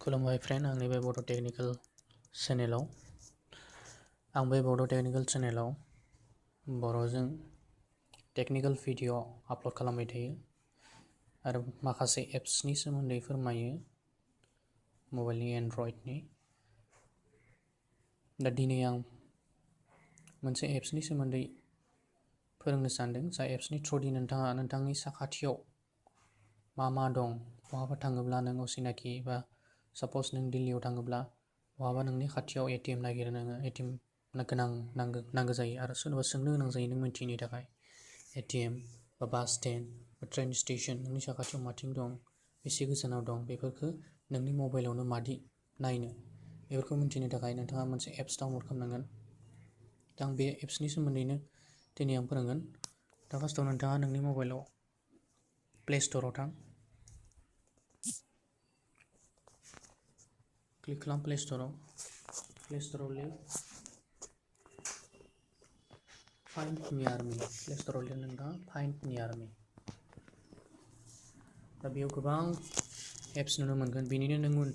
खुलुमबाय फ्रेन्ड, आंनि बे बड' टेक्निकेल चेनेलाव बर'जों टेक्निकेल भिडिअ आपल'ड खालामबाय थायो आरो माखासे एप्सनि सोमोन्दै फोरमायो, मबाइलनि एन्ड्रइडनि। दा दिनै आं मोनसे एप्सनि सोमोन्दै फोरोंनो सानदों, जाय एप्सनि थ्रुयै नोंथाङा नोंथांनि साखाथियाव मा दं, बहाबा थाङोब्ला नों असिनाखि बा साप'ज नों दिल्लीयाव थाङोब्ला बहाबा नोंनि खाथियाव ATM नागिरो नोङो, ATM नांगौ जायो आरो सोरनोबा सोंनो गोनां जायो नों मिन्थियैनि थाखाय। ATM बा बास स्टेन्ड बा ट्रेन स्टेसन नोंनि साखाथियाव माथिं दं, बेसे गोजानाव दं, बेफोरखौ नोंनि मबाइलावनो मादि नायनो, बेफोरखौ मिन्थिनो थाखाय नोंथाङा मोनसे एप्स डाउनल'ड खालामनांगोन। दा आं बे एप्सनि सोमोन्दैनो दिनै आं फोरोंगोन। दा फार्स्टआव नोंथाङा नोंनि मबाइलाव प्ले स्ट'राव थां, क्लिक खालाम प्ले स्ट'राव लिर फाइन्ड नियार मी। प्ले स्ट'राव लिर नोंथाङा फाइन्ड नियार मी। दा बेयाव गोबां एप्स नुनो मोनगोन, बेनिनो नों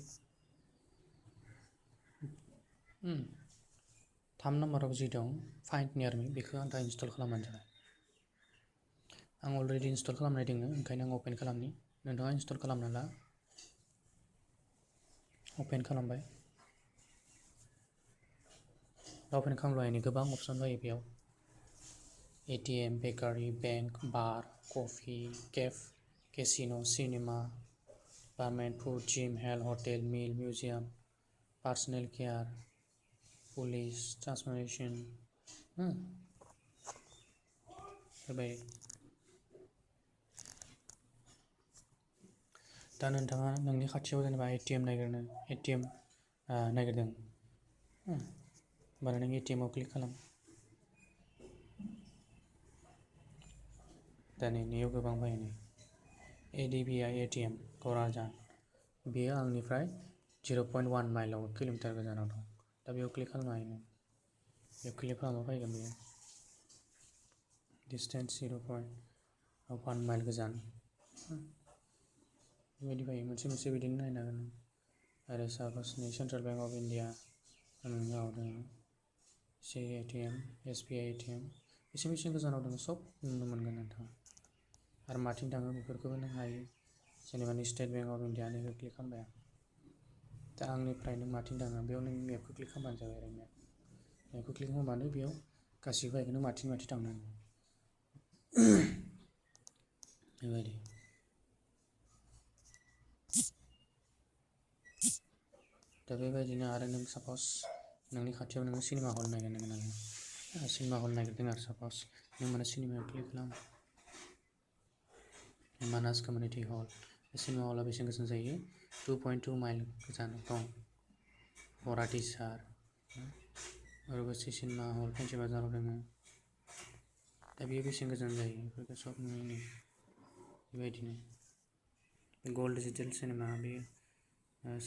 3 नाम्बाराव जि दं फाइन्ड नियार मी, बेखौ आं इनस्टल खालामनानै जाबाय। आं अलरेडि इनस्टल खालामनाय दङ, ओंखायनो आं अपेन खालामनि। नोंथाङा इनस्टल खालामना ला। अपेन खालामबाय। अपेन खालामब्लानो गोबां अपसन फैयो बेयाव। ATM, बेकारि, bank, bar, coffee, casino', cinema, barman, food, gym, health, hotel, mill, museum, personal care, police, transformation, बेबायदि। दा नोंथाङा नोंनि खाथियाव जेनेबा ATM नागिरदों, होमबानो नों ATM आव क्लिक खालाम। दा नैयाव गोबां फैयो नै ADBI ATM क'क्राझार, बेयो आंनिफ्राय 0.1 माइल किल'मिटार गोजानाव दं। दा बेयाव क्लिक खालामनो हायो नों। बेयाव क्लिक खालामबा फैगोन बेयो डिसटेन्स 0.1 माइल गोजान, बेबायदि फैयो। मोनसे बिदिनो नायनो हागोन नों। आरो साप'ज नै सेन्ट्रेल बेंक अफ इन्डिया नोंनाव दङ, ATM, SBI ATM, बेसे गोजानाव दङ सब नुनो मोनगोन नोंथाङा। आरो माथिं थाङो बेफोरखौबो नों हायो। जेनेबा नै स्टेट बेंक अफ इन्डिया नैखौ क्लिक खालामबाय आं। दा आंनिफ्राय नों माथिं थाङो बेयाव नों मेपखौ क्लिक खालामबानो जाबाय आरो मेपखौ क्लिक खालामबानो बेयाव गासिबो फैगोन, नों माथिं थांनांगौ बेबायदि। दा बेबायदिनो आरो नों साप'ज नोंनि खाथियाव नोङो सिनेमा हल नागिरदों आरो साप'ज नों माने सिनेमायाव क्लिक खालाम। मानास कमिउनिटि हल, बे सिनेमा हला बेसेबां गोजान जायो? 2.2 माइल गोजानाव दं। बराटिसार, उर्वशी सिनेमा हल फेन्सि बाजाराव दङ। दा बेयो बेसेबां गोजान जायो बेफोरखौ सब नुयो। बेबायदिनो गल्ड डिजिटेल सिनेमा, बेयो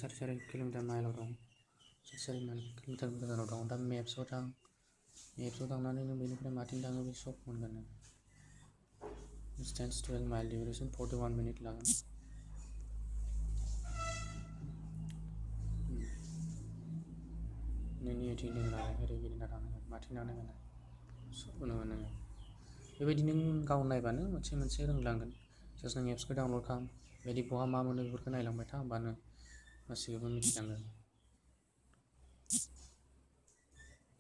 4 किल'मिटार माइलाव दं, 4 किल'मिटार गोजानाव दं। दा मेप्सआव थांनानै नों बेनिफ्राय माथिं थाङो बे सब मोनगोन नों। डिसटेन्स 12 माइल, डिउरेसन 41 मिनिट लागोन। नोंनि एथिं दङ नालाय ओरै गिदिंना थांनांगोन, माथिं थांनांगोन सब नुगोन नोङो। बेबायदि नों गाव नायबानो मोनसे रोंलांगोन। जास्ट नों एप्सखौ डाउनल'ड खालाम, बेबायदि बहा मा मोनो बेफोरखौ नायलांबाय था, होमबानो गासैखौबो मिथिलांगोन।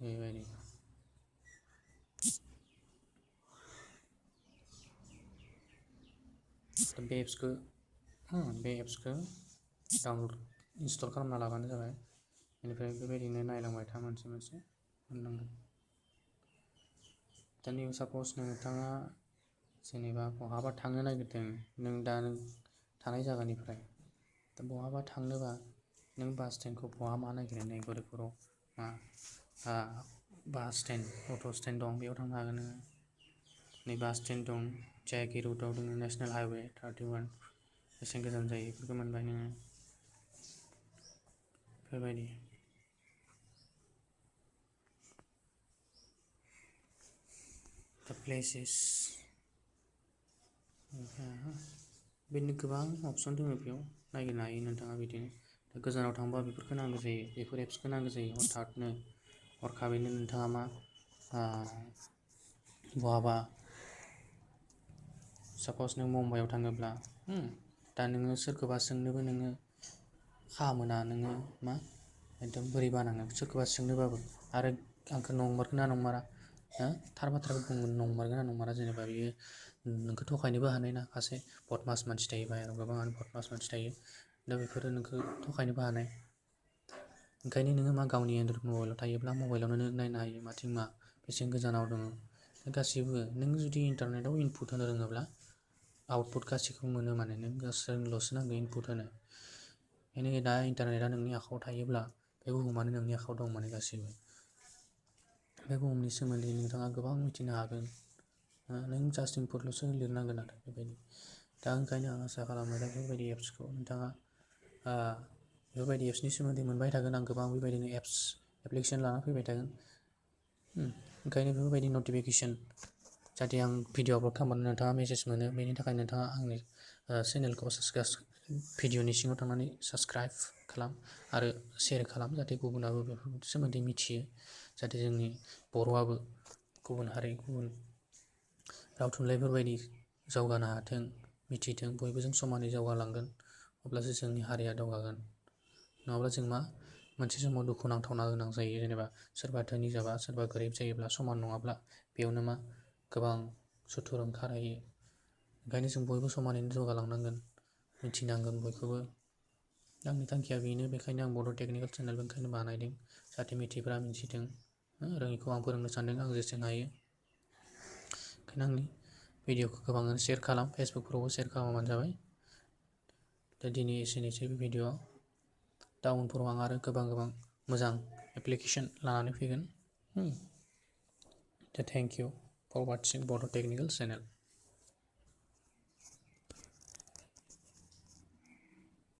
बेबायदि। बे एप्सखौ डाउनल'ड इनस्टल खालामना लाबानो जाबाय। बेनिफ्राय बेबायदिनो नायलांबाय था, मोनसे मोनलांगोन। दा नैयाव साप'ज नोंथाङा जेनेबा बहाबा थांनो नागिरदों, नों थानाय जायगानिफ्राय। दा बहाबा थांनोबा नों बास स्टेन्डखौ बहा मा नागिरो, नै गरिबपुराव बास स्टेन्ड, अट' स्टेन्ड दं, बेयाव थांनो हागोन नोङो। नै बास स्टेन्ड दं, जायखि रुटआव दङ, नेसनेल हाइवे 31, बेसेबां गोजान जायो बेफोरखौ मोनबाय नोङो। बेबायदि। दा प्लेसेस, बिदिनो गोबां अपसन दङ बेयाव नागिरनो हायो नोंथाङा बिदिनो। गोजानाव थांबा बेफोरखौ नांगौ जायो, बेफोर एप्सखौ नांगौ जायो हथातनो हरखाबैनो नोंथाङा मा बहाबा साप'ज नों मुम्बाइआव थाङोब्ला दा नोङो सोरखौबा सोंनोबो नोङो मोना, नोङो मा एकदम बोरैबा नाङो सोरखौबा सोंनोबाबो। आरो आंखौ नंमारगोन ना नंमारा, थार बाथ्राखौ बुंगोन नंमारगोन ना नंमारा, जेनेबा बियो नोंखौ थगायनोबो हानाय ना, सासे बदमास मानसि थायो बाहेरायाव, गोबाङानो बदमास मानसि थायो, दा बेफोरो नोंखौ थगायनोबो हानाय। ओंखायनो नोङो मा गावनि एन्ड्रइड मबाइलाव थायोब्ला मबाइलावनो नों नायनो हायो माथिं मा बेसेबां गोजानाव दङ गासिबो। नों जुदि इन्टारनेटाव इनपुट होनो रोङोब्ला आउटपुट गासैखौबो मोनो, माने नों गावसोरनोल'सो नांगौ इनपुट होनो। बेनिखायनो दा इन्टारनेटआ नोंनि आखायाव थायोब्ला बे बुहुमानो नोंनि आखायाव दं, माने गासैबो। बे बुहुमनि सोमोन्दै नोंथाङा गोबां मिथिनो हागोन, नों जास्ट इनपुटल'सो लिरनांगोन आरो बेबायदि। दा ओंखायनो आं आसा खालामो दा बेफोरबायदि एप्सखौ नोंथाङा बेफोरबायदि एप्सनि सोमोन्दै मोनबाय थागोन। आं गोबां बेबायदिनो एप्लिकेसन लाना फैबाय थागोन। ओंखायनो बेफोरबायदि नटिफिकेसन जाहाथे आं भिडिअ आपल'ड खालामबानो नोंथाङा मेसेज मोनो, बेनि थाखाय नोंथाङा आंनि चेनेलखौ भिडिअनि सिङाव थांनानै साबस्क्राइब खालाम आरो शेयार खालाम, जाहाथे गुबुनाबो बेफोरनि सोमोन्दै मिथियो, जाहाथे जोंनि बर'आबो गुबुन हारि, गुबुन राव थुनलाइफोरबायदि जौगानो हाथों, मिथिथों, बयबो जों समानै जौगालांगोन, अब्लासो जोंनि हारिया दावगागोन। नङाब्ला जों मा मोनसे समाव दुखु नांथावना गोनां जायो, जेनेबा सोरबा धोनि जाबा सोरबा गोरिब जायोब्ला समान नङाब्ला बेयावनो मा गोबां सुथुर ओंखारहैयो। ओंखायनो जों बयबो समानैनो जौगालांनांगोन, मिथिनांगोन बयखौबो। आंनि थांखिया बेनो, बेखायनो आं बड' टेकनिकेल चेनेल ओंखायनो बानायदों, जाहाथे मिथिग्रा मिथिथों, रोङिखौ आं फोरोंनो सानदों, आं जेसेबां हायो। ओंखायनो आंनि भिडिअखौ गोबाङानो शेयार खालाम, फेसबुकफोरावबो शेयार खालामबानो जाबाय। दा दिनै एसेनोसै बे भिडिअ'आ। दा उनफोराव आं आरो गोबां मोजां एप्लिकेसन लानानै फैगोन। दा थेंक इउ फर वाचिं बड' टेकनिकेल चेनेल।